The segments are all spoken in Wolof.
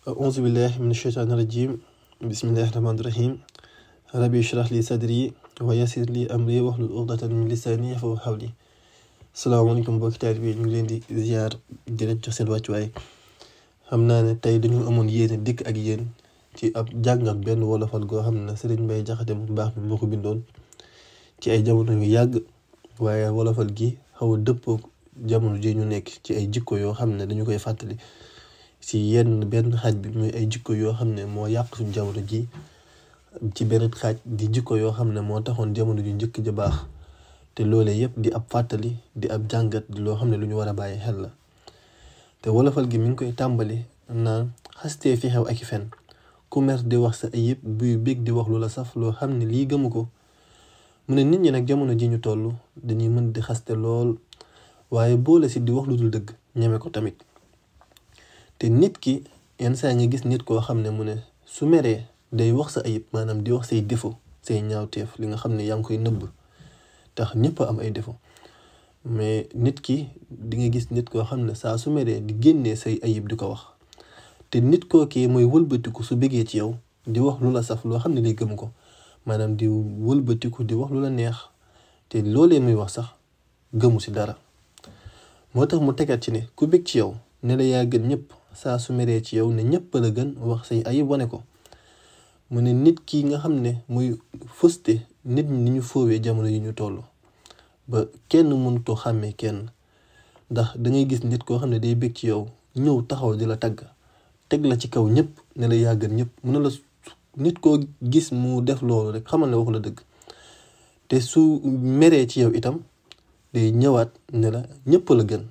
أعوذ بالله من الشيطان الرجيم بسم الله الرحمن الرحيم ربي اشرح لي صدري ويسر لي أمري واحلل عقدة من لساني يفقهوا قولي. salaamaaleykum mbokki taalibe bi ñu ngi leen di ziar di leen jox seen wàccuwaay. xam naa ne tey dañu amoon yéene dikk ak yéen ci ab jàngat benn wolofal goo xam ne Serigne Mbaye Jaxate mu baax mi moo ko bindoon ci ay jamono yu yàgg, waaye wolofal gi xaw a dëppoo jamono ji ñu nekk ci ay jikko yoo xam ne dañu koy fàttali si benn xaaj bi muy ay jikko yoo xam ne moo yàq suñu jamono ji, ci beneen xaaj di jikko yoo xam ne moo taxoon jamono ju njëkk ja baax. te loolee yëpp di ab fàttali di ab jàngat di loo xam ne lu ñu war a bàyyi xel la. te wolofal gi mi ngi koy tàmbali naan xastee fi xew ak i fen ku mer di wax sa ayib buy bég di wax lu la saf loo xam ne lii gëmu ko. mu ne nit ñi nag jamono ji ñu toll dañuy mën di xaste lool, waaye boole si di wax lu dul dëgg ñeme ko tamit. te nit ki yenn saa nga gis nit koo xam ne mu ne su meree day wax sa ayib, maanaam di wax say défaut say ñaawteef li nga xam ne yaa ngi koy nëbb, tax ñëpp am ay défaut. mais nit ki di nga gis nit koo xam ne saa su meree di génnee say ayib di ko wax, te nit kookee mooy wëlbatiku su bëggee ci yow di wax lu la saf loo xam ne li gëm ko, maanaam di wëlbatiku di wax lu la neex te loolee muy wax sax gëmu si dara. moo tax mu tegaat ci ne ku bëgg ci yow ne la yaa gën ñëpp, saa su meree ci yow ne ñëpp la gën wax say ayib wane ko. mu ne nit ki nga xam ne muy fëste nit ñi ni ñu foowee jamono yi ñu toll ba kenn mënutoo xàmmee kenn, ndax dangay gis nit koo xam ne day bëgg ci yow ñëw taxaw di la tagg teg la ci kaw ñëpp ne la yaa gën ñëpp. mu ne la nit koo gis mu def loolu rek xamal ne waxu la dëgg. te su meree ci yow itam day ñëwaat ne la ñëpp la gën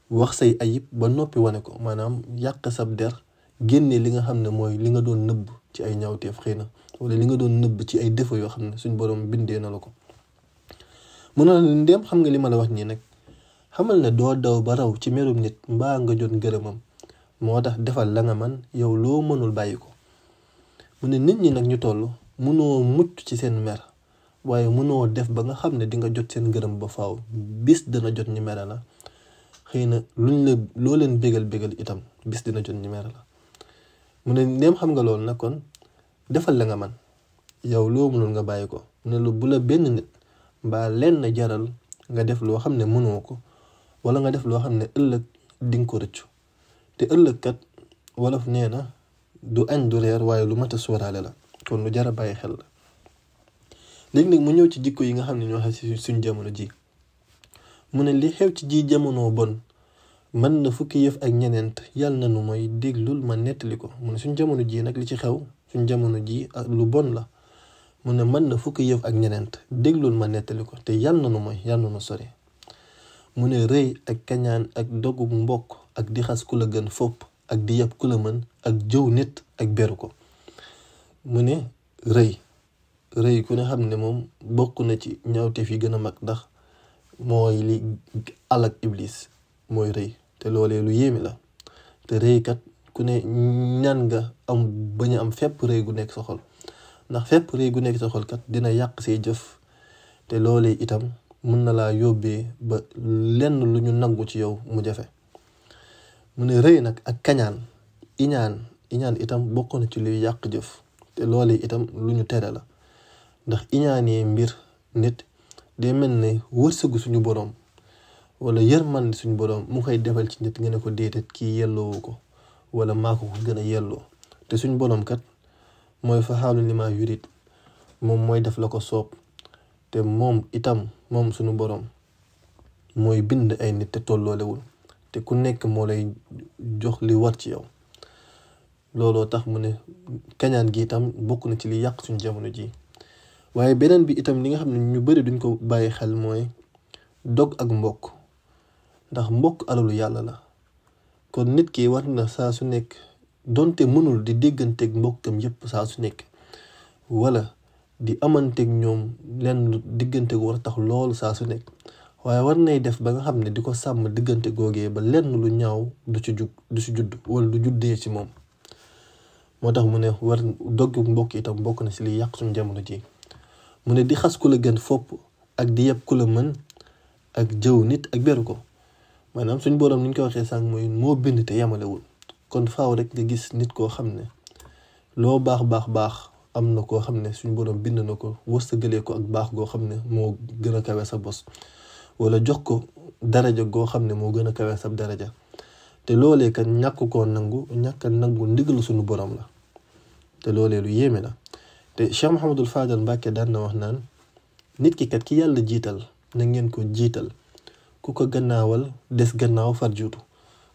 wax say ayib ba noppi wane ko, maanaam yàq sab der, génne li nga xam ne mooy li nga doon nëbb ci ay ñaawteef xëy na, wala li nga doon nëbb ci ay défaut yoo xam ne suñ borom bindee na la ko. mu ne la ndéem xam nga li ma la wax nii nag, xamal ne doo daw ba raw ci merum nit mbaa nga jot ngërëmam, moo tax defal la nga man yow loo mënul bàyyi ko. mu ne nit ñi nag ñu toll mënoo mucc ci seen mer, waaye mënoo def ba nga xam ne di nga jot seen ngërëm ba faaw. bis dana jot ñu mere la, xëy na loo leen bégal itam bis dina jot ñu mere la. mu ne ndéem xam nga loolu nag kon defal la nga man yow loo mënul nga bàyyi ko. mu ne lu bu la benn nit mbaa lenn jaral nga def loo xam ne mënoo ko, wala nga def loo xam ne ëllëg dinga ko rëccu. te ëllëg kat wolof nee na du añ du reer, waaye lu mat a sóoraale la, kon lu jar a bàyyi xel la. léegi nag mu ñëw ci jikko yi nga xam ne ñoo xam si suñ jamono ji. mu ne li xew ci ji jamono bon mën na fukki yëf ak ñeneent, yàlla na nu mooy déglul ma nettali ko. mu ne suñ jamono ji nag li ci xew suñ jamono ji lu bon la. mu ne mën na fukki yëf ak ñeneent, déglul ma nettali ko, te yàlla na nu mooy yàlla na nu sori. mu ne rëy ak kañaan ak dogu mbokk ak di xas ku la gën fopp ak di yab ku la mën ak jëw nit ak beru ko. mu ne rëy ku ne xam ne moom bokk na ci ñaawteef yi gën a mag, ndax mooy li alak iblis mooy rëy, te loolee lu yéeme la. te rëy kat ku ne ñaan nga am bañ a am fépp rëy gu nekk sa xol, ndax fépp rëy gu nekk sa xol kat dina yàq say jëf, te loolee itam mën na laa yóbbee ba lenn lu ñu nangu ci yow mu jafe. mu ne rëy nag ak kañaan iñaan itam bokk na ci luy yàq jëf, te loolee itam lu ñu tere la. ndax iñaanee mbir nit day mel ne wërsëgu suñu boroom wala yërmande suñu boroom mu koy defal ci nit nga ne ko déedéet kii yelloowu ko, wala maa ko gën a yelloo. te suñu boroom kat mooy fa'aalun limaa yuriid, moom mooy def la ko soob. te moom suñu boroom mooy bind ay nit te tolloolewul, te ku nekk moo lay jox li war ci yow. looloo tax mu ne kañaan gi itam bokk na ci li yàq suñu jamono ji. waaye beneen bi itam li nga xam ne ñu bari duñ ko bàyyi xel mooy dog ak mbokk, ndax mbokk alalu yàlla la. kon nit ki war na saa su nekk, donte mënul di dégganteeg mbokkam yépp saa su nekk, wala di amanteeg ñoom lenn diggante gu war a tax loolu saa su nekk, waaye war nay def ba nga xam ne di ko sàmm diggante googee ba lenn lu ñaaw du ci judd wala du juddee ci moom. moo tax mu ne dog mbokk itam bokk na ci li yàq suñu jamono ji. mu ne di xas ku la gën fopp ak di yeb ku la mën ak jëw nit ak beru ko. maanaam suñ boroom ni ñu ko waxee sànq mooy moo bind te yamalewul. kon faaw rek nga gis nit koo xam ne loo baax am na koo xam ne suñu borom bind na ko wërsëgalee ko ak baax goo xam ne moo gën a kawe sa bos wala jox ko daraja goo xam ne moo gën a kawe sa daraja te loolee kat ñàkk koo nangu ñàkk a nangu ndigalu suñu borom la te loolee lu yéeme la te Cheikh Mouhamadul Fadal Mbàkke daan na wax naan nit ki kat ki yàlla jiital na ngeen ko jiital ku ko gannaawal des gannaaw far juutu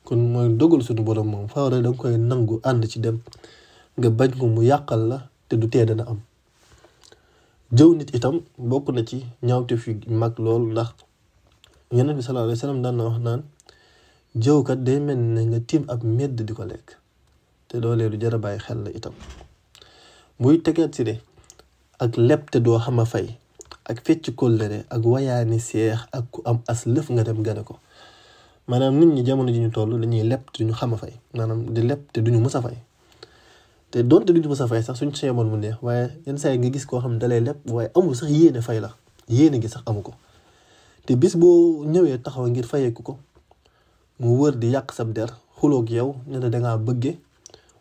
kon mooy dogal suñu borom moom faaw rek da nga koy nangu ànd ci dem nga bañ ko mu yàqal la te du tee dana am. jëw nit itam bokk na ci ñaawteef yu mag lool ndax Yonent bi sallallahu alayhi wa sallam daan na wax naan jëwkat day mel ne nga tiim ab medd di ko lekk te loolee lu jar a bàyyi xel la itam. muy tegaat si de ak leb te doo xam a fay ak fecc kóllëre ak wayaani seex ak ku am as lëf nga dem gane ko maanaam nit ñi jamono ji ñu toll dañuy leb te duñu xam a fay maanaam di leb te duñu mës a fay te doonte duñu mës a fay sax suñ seemoon mu neex waaye yenn saa yi nga gis koo xam ne dalay leb waaye amul sax yéene fay la yéene gi sax amu ko te bis boo ñëwee taxaw ngir fayeeku ko mu wër di yàq sab der xuloog yow ne la dangaa bëgge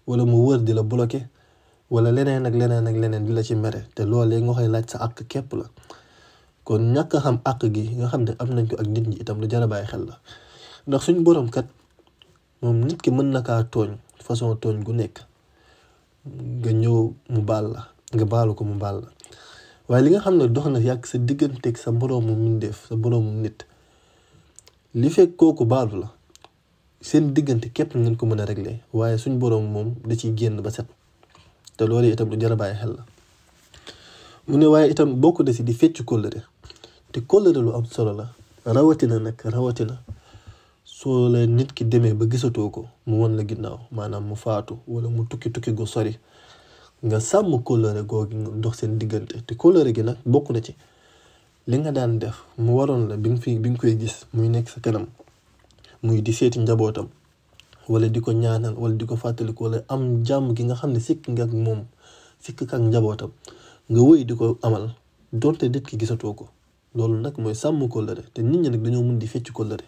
wala mu wër di la bloqué wala leneen ak leneen di la ci mere te loolee nga koy laaj sa àq képp la kon ñàkk a xam àq gi nga xam ne am nañ ko ak nit ñi itam lu jar a bàyyi xel la ndax suñ borom kat moom nit ki mën na kaa tooñ façon tooñ gu nekk nga ñëw mu baal la nga baalu ko mu baal la waaye li nga xam ne dox na yàgg sa digganteeg sa boroomu mindeef sa boroomu nit li fekk kooku baalu la seen diggante képp ngeen ko mën a régler waaye suñ boroom moom da ciy génn ba set te loolu itam lu jar a bàyyi xel la mu ne waaye itam bokk na si di fecc kóllëre te kóllëre lu am solo la rawatina soo la nit ki demee ba gisatoo ko mu won la ginnaaw maanaam mu faatu wala mu tukki gu sori nga sàmm kóllëre googu nga dox seen diggante te kóllëre gi nag bokk na ci li nga daan def mu waroon la bi nga koy gis muy nekk sa kanam muy di seeti njabootam wala di ko ñaanal wala di ko fàttaliku wala am jàmm gi nga xam ne sikk nga ak moom sikk ak njabootam nga wëy di ko amal donte nit ki gisatoo ko loolu nag mooy sàmm kóllëre te nit ñi nag dañoo mun di fecc kóllëre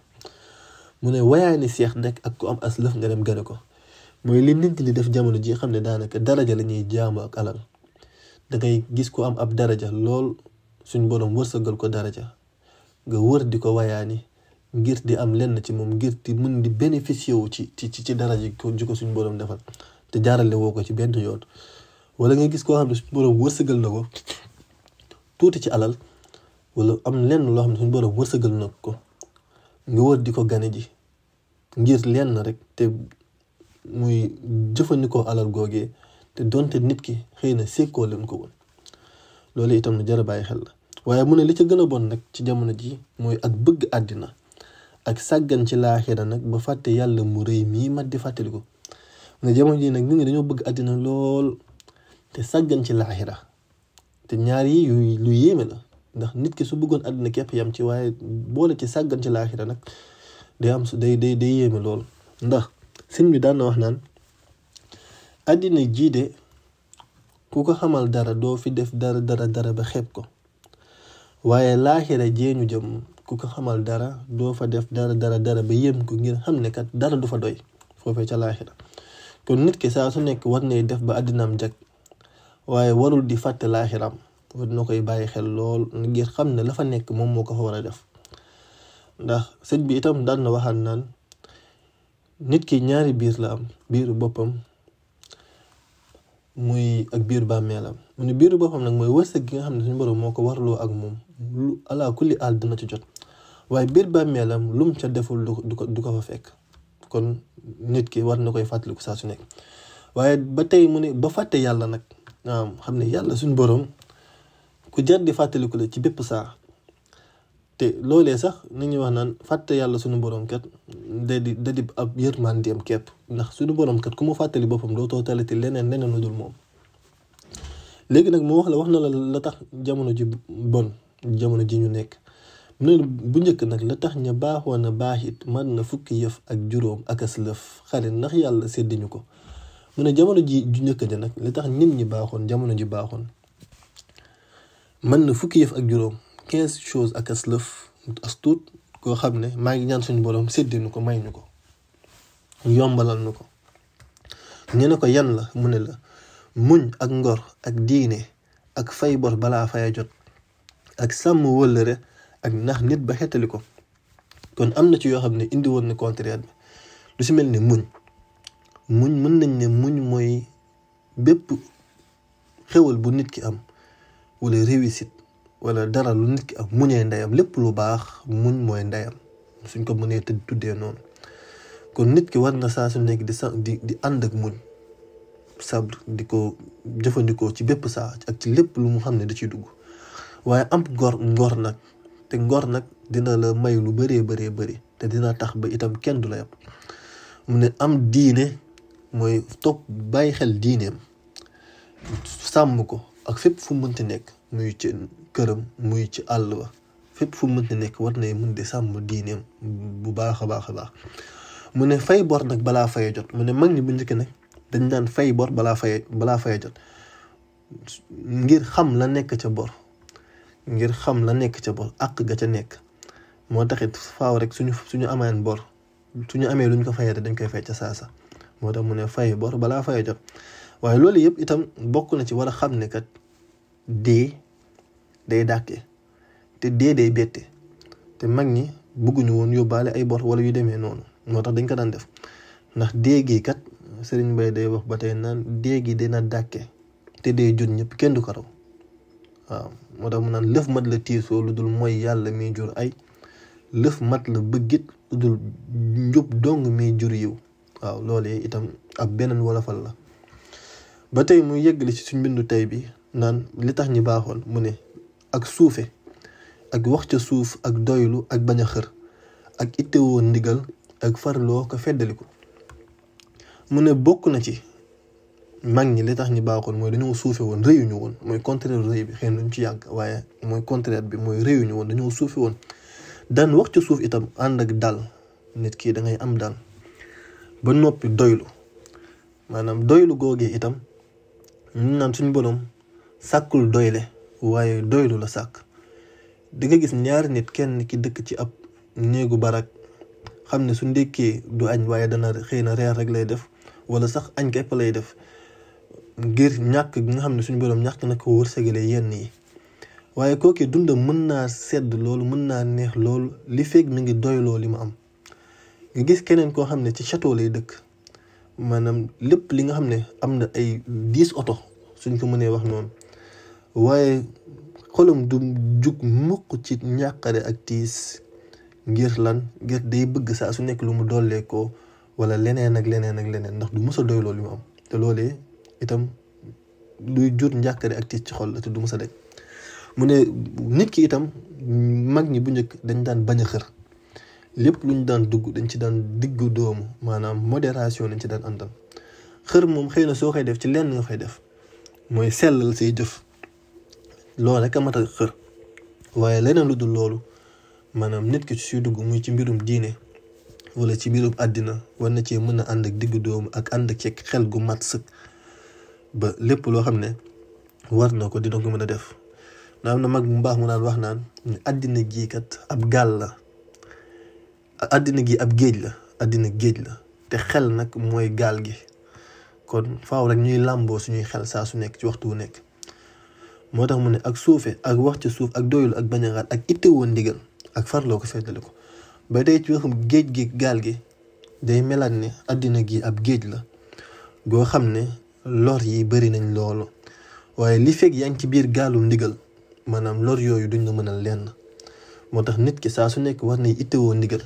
mu ne wayaani seex nekk ak ku am as lëf nga dem gane ko mooy li nit ñi def jamono ji xam ne daanaka daraja la ñuy jaamu ak alal dangay gis ko am ab daraja lool suñ borom wërsëgal ko daraja nga wër di ko wayaani ngir di am lenn ci moom ngir di mën di bénéficier wu ci daraja ji ko suñ borom defal te jaarale woo ko ci benn yoon wala nga gis koo xam ne suñ borom wërsëgal na ko tuuti ci alal wala am lenn loo xam ne suñ borom wërsëgal na ko nga wër di ko gane ji ngir lenn rek te muy jëfandikoo alal googee te donte nit ki xëy na sekkoo leen ko woon loolu itam lu jar a bàyyi xel la waaye mu ne li ca gën a bon nag ci jamono ji mooy ak bëgg àddina ak sàggan ci laaxira nag ba fàtte yàlla mu rëy mii mat di fàttali ko nga jamono ji nag nit ñi dañoo bëgg àddina lool te sàggan ci laaxira te ñaar yi lu yéeme la ndax nit ki su bëggoon àddina képp yam ci waaye boole ci sàggan ci laaxira nag day yéeme lool ndax sëñ bi daan na wax naan àddina jii de ku ko xamal dara doo fi def dara ba xeeb ko waaye laaxira jeeñu jëm ku ko xamal dara doo fa def dara ba yéem ko ngir xam ne kat dara du fa doy foofee ca laaxira kon nit ki saa su nekk war nay def ba àddinaam jag waaye warul di fàtte laaxiram war na koy bàyyi xel lool ngir xam ne la fa nekk moom moo ko fa war a def ndax sëñ bi itam daan na waxaan naan nit ki ñaari biir la am biiru boppam muy ak biiru bàmmeelam mu ne biiru boppam nag mooy wërsëg gi nga xam ne suñu borom moo ko warloo ak moom lu ala kulli àll dina ci jot waaye biir bàmmeelam lum ca deful du ko fa fekk kon nit ki war na koy fàttaliku saa su nekk waaye ba tey mu ne ba fàtte yàlla nag xam ne yàlla suñu borom ku jar di fàttaliku la ci bépp saa te loolee sax nit ñi wax naan fàtte yàlla suñu borom kat da di ab yërmandeem képp ndax suñu borom kat ku mu fàttali boppam dootoo talati leneen lu dul moom. léegi nag mu wax na la tax jamono ji bon jamono ji ñu nekk mu ne bu njëkk nag la tax ña baaxoon a baax it mën na fukki yëf ak juróom ak as lëf xale ndax yàlla séddiñu ko mu ne jamono ji ju njëkk ja nag li tax nit ñi baaxoon jamono ji baaxoon mën na fukki yëf ak juróom 15 choses ak as lëf as tuut koo xam ne maa ngi ñaan suñu borom séddinu ko may ñu ko yombalal nu ko ñu ne ko yan la mu ne la muñ ak ngor ak diine ak fay bor balaa faya jot ak sàmm wëllëre ak nax nit ba xettali ko. kon am na ci yoo xam ne indi woon na contraire bi lu si mel ni muñ mën nañ ne muñ mooy bépp xewal bu nit ki am wala réussite wala dara lu nit ki am muñee ndeyam lépp lu baax muñ mooy ndeyam suñ ko mënee tuddee noonu. kon nit ki war na saa su nekk di ànd ak muñ sabre di ko jëfandikoo ci bépp saa ak ci lépp lu mu xam ne da ciy dugg waaye am ngor nag te ngor nag dina la may lu bëree bëri te dina tax ba itam kenn du la yab. mu ne am diine mooy topp bàyyi xel diineem sàmm ko ak fépp fu mënti nekk muy ci këram muy ci àll ba fépp fu mënti nekk war na mën di sàmm diineem bu baax a baax a baax. mu ne fay bor nag balaa faye jot mu ne mag ñi bu njëkk nag dañ daan fay bor balaa faye jot ngir xam la nekk ca bor àq ga ca nekk. moo taxit faaw rek suñu amaan bor suñu amee luñ ko fayee dañ koy fay ca saasa. moo tax mu ne fay bor balaa faye jot waaye loolu yëpp itam bokk na ci war a xam ne kat dee day dàkke te dee day bette te mag ñi bëgguñu woon yóbbaale ay bor wala yu demee noonu. moo tax dañ ko daan def ndax dee gi kat Serigne Mbaye day wax ba tey naan dee gi dina dàkke te dee jot ñëpp kenn du ko raw waaw. moo tax mu naan lëf mat la tiisoo lu dul mooy yàlla miy jur ay lëf mat la bëggit lu dul njub dong miy jur yiw waaw. loolee itam ab beneen wolofal la. ba tey muy yëggali ci suñ mbindu tey bi naan li tax ñi baaxoon mu ne ak suufe ak wax ca suuf ak doylu ak bañ a xër ak ittewoo ndigal ak farloo ko feddaliku. mu ne bokk na ci mag ñi li tax ñi baaxoon mooy dañoo suufe woon réyuñu woon mooy contraire rëy bi xëy na duñ ci yàgg waaye mooy contraire bi mooy réyuñu woon dañoo suufe woon. daan wax ca suuf itam ànd ak dal nit kii da ngay am dal ba noppi doylu maanaam doylu googee itam ñu naan suñ borom sàkkul doyle waaye doylu la sàkk. di nga gis ñaari nit kenn ki dëkk ci ab néegu barak xam ne su ndékkee du añ waaye dana xëy na reer rek lay def wala sax añ képp lay def ngir ñàkk gi nga xam ne suñu borom ñàkk na ko wërsëgale yenn yi. waaye kooki dundam mën naa sedd loolu mën naa neex loolu li fekk mi ngi doyloo li mu am. nga gis keneen koo xam ne ci château lay dëkk maanaam lépp li nga xam ne am na ay 10 oto suñ ko mënee wax noonu waaye xolam du jug mukk ci ñàqare ak tiis ngir day bëgg saa su nekk lu mu dollee ko wala leneen ak leneen ndax du mës a doyloo li mu am te loolee itam luy jur njàqare ak tiis ci xol la te du mës a daj. mu ne nit ki itam mag ñi bu njëkk dañ daan bañ a xër lépp lu ñu daan dugg dañ ci daan diggu doomu maanaam modération lañ ci daan àndal. xër moom xëy na soo koy def ci lenn nga koy def mooy sellal say jëf loolu rek a mat a xër waaye leneen lu dul loolu maanaam nit ki suy dugg muy ci mbirum diine wala ci mbirum àddina war na cee mën a ànd ak diggu doomu ak ànd ak ci xel gu mat sëkk ba lépp loo xam ne war na ko dina ko mën a def. na am na mag mu baax mu naan wax naan àddina gi kat ab gaal la àddina gi ab géej la te xel nag mooy gaal gi kon faaw rek ñuy làmboo suñuy xel saa su nekk ci waxtu wu nekk. moo tax mu ne ak suufe ak wax ci suuf ak doylu ak bañ a xaar ak ittewoo ndigal ak farloo ko feddali ko ba tey ci waxum géej gi gaal gi day melaat ne àddina gi ab géej la goo xam ne lor yi bari nañ loolu waaye li fekk yaa ngi ci biir gaalum ndigal maanaam lor yooyu duñ la mënal lenn. moo tax nit ki saa su nekk war nay ittewoo ndigal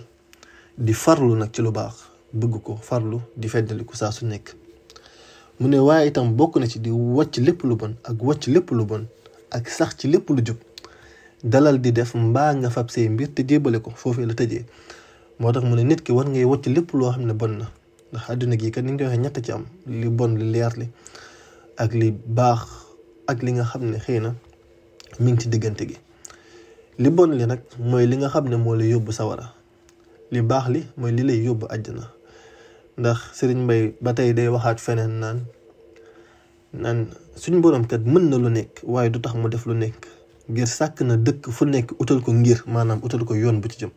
di farlu nag ci lu baax bëgg ko farlu di feddaliku saa su nekk. mu ne waaye itam bokk na ci di wàcc lépp lu bon ak wàcc lépp lu bon ak sax ci lépp lu jub dalal di def mbaa nga fab say mbir te jébbale ko foofee la tëjee. moo tax mu ne nit ki war ngay wàcc lépp loo xam ne bon na ndax àdduna gi kat ni nga ko waxee ñett ci am li bon li leer li ak li baax ak li nga xam ne xëy na mi ngi ci diggante gi. li bon li nag mooy li nga xam ne moo lay yóbbu sawara li baax li mooy li lay yóbbu àjjana ndax Serigne Mbaye ba tey day waxaat feneen naan suñ borom kat mën na lu nekk waaye du tax mu def lu nekk ngir sàkk na dëkk fu nekk utal ko ngir maanaam utal ko yoon bu ci jëm.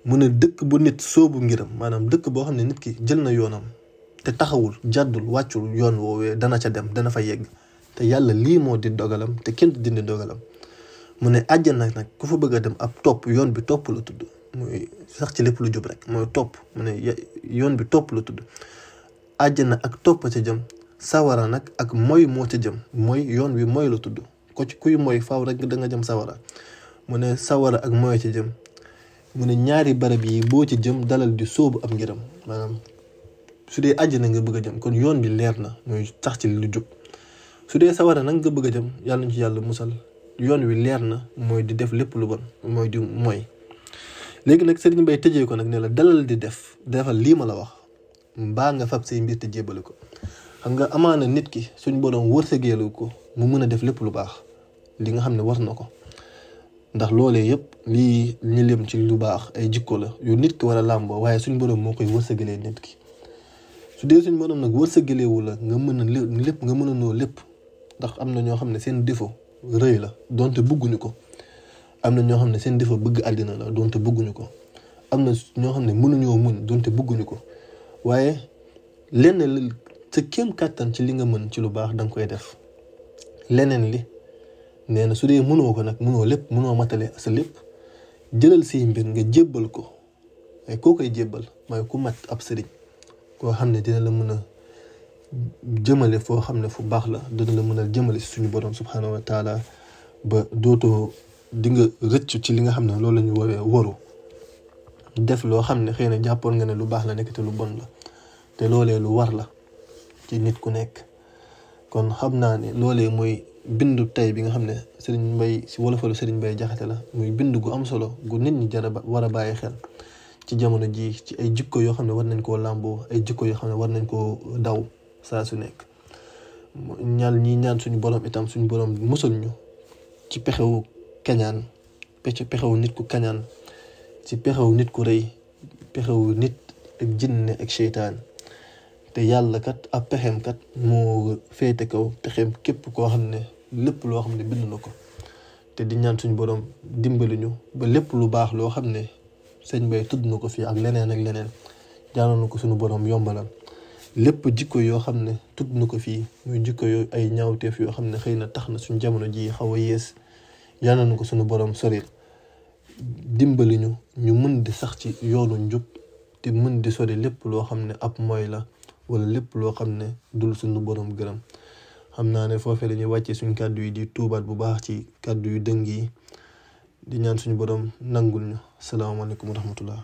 mu ne dëkk bu nit soobu ngiram maanaam dëkk boo xam ne nit ki jël na yoonam te taxawul jàddul wàccul yoon woowee dana ca dem dana fa yegg te yàlla lii moo di dogalam te kenn du dindi dogalam. mu ne àjjana nag ku fa bëgg a dem ab topp yoon bi topp la tudd mooy sax ci lépp lu jub rek mooy topp mu ne yoon bi topp la tudd. àjjana ak topp ca jëm sawara nag ak moy moo ca jëm mooy yoon wi mooy la tudd ko ci kuy mooy faaw rek da nga jëm sawara. mu ne sawara ak mooy ca jëm mu ne ñaari barab yi boo ci jëm dalal di sóobu am ngiram maanaam su dee àjjana nga bëgg a jëm kon yoon bi leer na mooy sax ci lu jub. su dee sawara nag nga bëgg a jëm yàlla ñu ci yàlla musal yoon wi leer na mooy di def lépp lu bon mooy di mooy. léegi nag Serigne Mbaye tëjee ko nag ne la dalal di defal lii ma la wax mbaa nga fab say mbir te jébbale ko. xam nga amaana nit ki suñ borom wërsëgeelu ko mu mën a def lépp lu baax li nga xam ne war na ko ndax loolee yëpp lii ñu lim ci lu baax ay jikko la yu nit ki war a làmboo waaye suñ borom moo koy wërsëgalee nit ki. su dee suñ borom nag wërsëgaleewu la nga mën a lépp nga mën a noo lépp ndax am na ñoo xam ne seen défaut rëy la donte bëgguñu ko. am na ñoo xam ne seen défaut bëgg àddina la donte bëgguñu ko. am na ñoo xam ne mënuñoo muñ donte bëgguñu ko waaye lenn li sa kéem kàttan ci li nga mën ci lu baax danga koy def. leneen li nee na su dee mënoo ko nag mënoo lépp mënoo matale sa lépp jëlal say mbir nga jébbal ko waaye koo koy jébbal mooy ku mat ab sëriñ koo xam ne dina la mën a jëmale foo xam ne fu baax la dina la mën a jëmale si suñu borom subhanahu wa taala ba dootoo di nga rëcc ci li nga xam ne loolu la ñu woowee waru def loo xam ne xëy na jàppoon nga ne lu baax la nekk te lu bon la te loolee lu war la ci nit ku nekk. kon xam naa ne loolee mooy bindu tey bi nga xam ne Serigne Mbaye si wolofalu Serigne Mbaye Jaxate la muy bind gu am solo gu nit ñi war a bàyyi xel ci jamono ji ci ay jikko yoo xam ne war nañ koo làmboo ay jikko yoo xam ne war nañ koo daw saa su nekk. ñaan suñu borom itam suñu borom musal ñu ci pexewu kañaan pexewu nit ku kañaan ci pexewu nit ku rëy pexewu nit ak jinne ak seytaan te yàlla kat ab pexeem kat moo féete kaw pexeem képp koo xam ne lépp loo xam ne bind na ko te di ñaan suñu borom dimbali ñu ba lépp lu baax loo xam ne sëñ Mbaye tudd na ko fii ak leneen ak leneen jaanoon na ko suñu borom yombalal lépp jikko yoo xam ne tudd na ko fii muy jikko yooyu ay ñaawteef yoo xam ne xëy na tax na suñu jamono ji xaw a yees jaanoon na ko suñu borom soril dimbali ñu mën di sax ci yoonu njub te mën di sori lépp loo xam ne ab mooy la wala lépp loo xam ne dul suñu borom gërëm. xam naa ne foofee la ñuy wàccee suñu kàddu yi di tuubaat bu baax ci kàddu yu dëng yi di ñaan suñu borom nangul ñu salaamaaleykum wa rahmatullah.